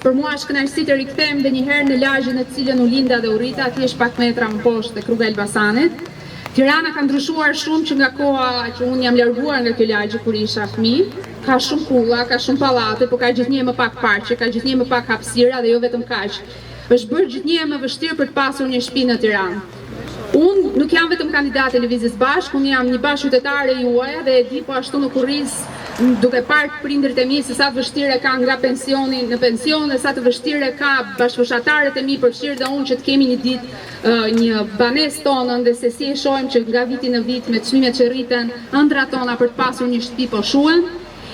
Për mua është kënaqësi të rikthehem edhe një herë në lagjen në të cilën u linda dhe u rrita, thjesht pak metra më poshtë tek rruga e Elbasanit. Tirana ka ndryshuar shumë që nga koha që unë jam larguar nga kjo lagje kur isha fëmijë. Ka shumë kulla, ka shumë pallate, por ka gjithnjë e më pak parqe, ka gjithnjë e më pak hapësira dhe jo vetëm kaq. Është bërë gjithnjë e më vështirë për të pasur një shtëpi në Tiranë. Unë nuk jam vetëm kandidate e Lëvizjes Bashkë, unë jam një bashkëqytetare juaja dhe e di po ashtu në kurriz duke parë prindërit e mi se sa të vështirë e kanë nga pensioni në pension dhe sa të vështirë e ka bashkëfushatarët e mi përfshirë dhe unë që të kemi një ditë një banesë tonën dhe se si e shohim që nga viti në vit me çmimet që rriten ëndrrat tona për të pasur një shtëpi po shuhen.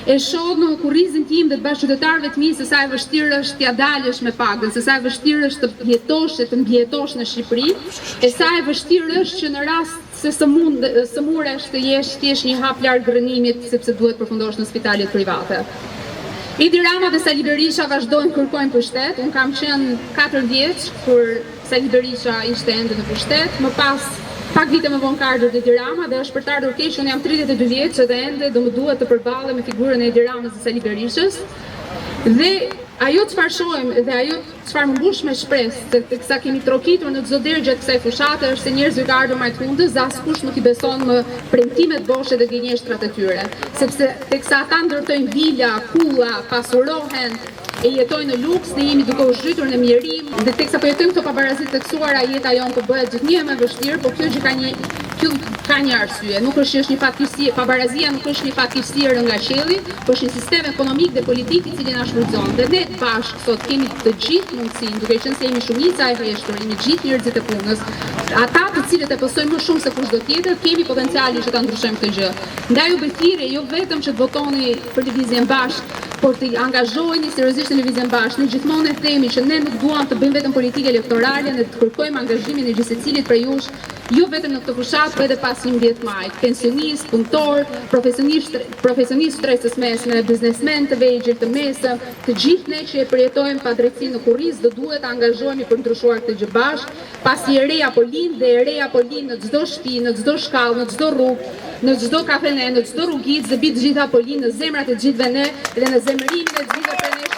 E shoh në kurrizin tim dhe të bashkëqytetarëve të mi se sa e vështirë është t'ia dalësh me pagën, se sa e vështirë është të jetosh e të mbijetosh në Shqipëri, e sa e vështirë është që në rast se sëmund, sëmuresh të jesh thjesht një hap larg rrënimit sepse duhet përfundosh në spitalet private. Edi Rama dhe Sali Berisha vazhdojnë kërkojnë pushtet. Unë kam qenë 4 vjeç kur Sali Berisha ishte ende në pushtet, më pas pak vite më vonë ka ardhur Edi Rama dhe është për të ardhur keq, unë jam 32 vjeç dhe ende do më duhet të përballem me figurën e Edi Ramës dhe Sali Berishës. Dhe ajo çfarë shohim dhe ajo çfarë më mbush me shpresë, se teksa kemi trokitur në çdo derë gjatë kësaj fushate është se njerëzve ka ardhur majë të hundës dhe askush nuk i beson më premtimet boshe dhe gënjeshtrat e tyre, sepse teksa ata ndërtojnë vila, kulla, pasurohen, e jetojnë në luks, ne jemi duke u zhytur në mjerim dhe teksa po jetojmë këto pabarazi të theksuara, jeta jonë po bëhet gjithnjë e më e vështirë, por kjo gjë ka një kjo ka një arsye, nuk është që është një fatkeqësi, pabarazia nuk është një fatkeqësi e rënë nga qielli, por është një sistem ekonomik dhe politik i cili na shfrytëzon. Dhe ne bashkë sot kemi të gjithë mundësinë, duke qenë se jemi shumica e heshtur, jemi gjithë njerëzit e punës, ata të cilët e pësojnë më shumë se kushdo tjetër, kemi potencialin që ta ndryshojmë këtë gjë. Ndaj ju bëj thirrje jo vetëm që të votoni për Lëvizjen Bashkë, por të angazhoheni seriozisht në Lëvizjen Bashkë. Ne gjithmonë e themi që ne nuk duam të bëjmë vetëm politikë elektorale, ne të kërkojmë angazhimin e gjithsecilit prej jush, jo vetëm në këtë fushatë, por edhe pas 11 majit. Pensionistë, punëtorë, profesionistë, profesionistë shtresës mesme, biznesmenë të vegjël, të mesëm, të gjithë ne që e përjetojmë padrejtësinë në kurriz, do duhet të angazhohemi për ndryshuar këtë gjë bashkë, pasi e reja po lind dhe e reja po lind në çdo shtëpi, në çdo shkallë, në çdo rrugë, në çdo kafene, në çdo rrugicë dhe mbi të gjitha po lind në zemrat e të gjithëve ne dhe në zemërimin e të gjithëve prej nesh.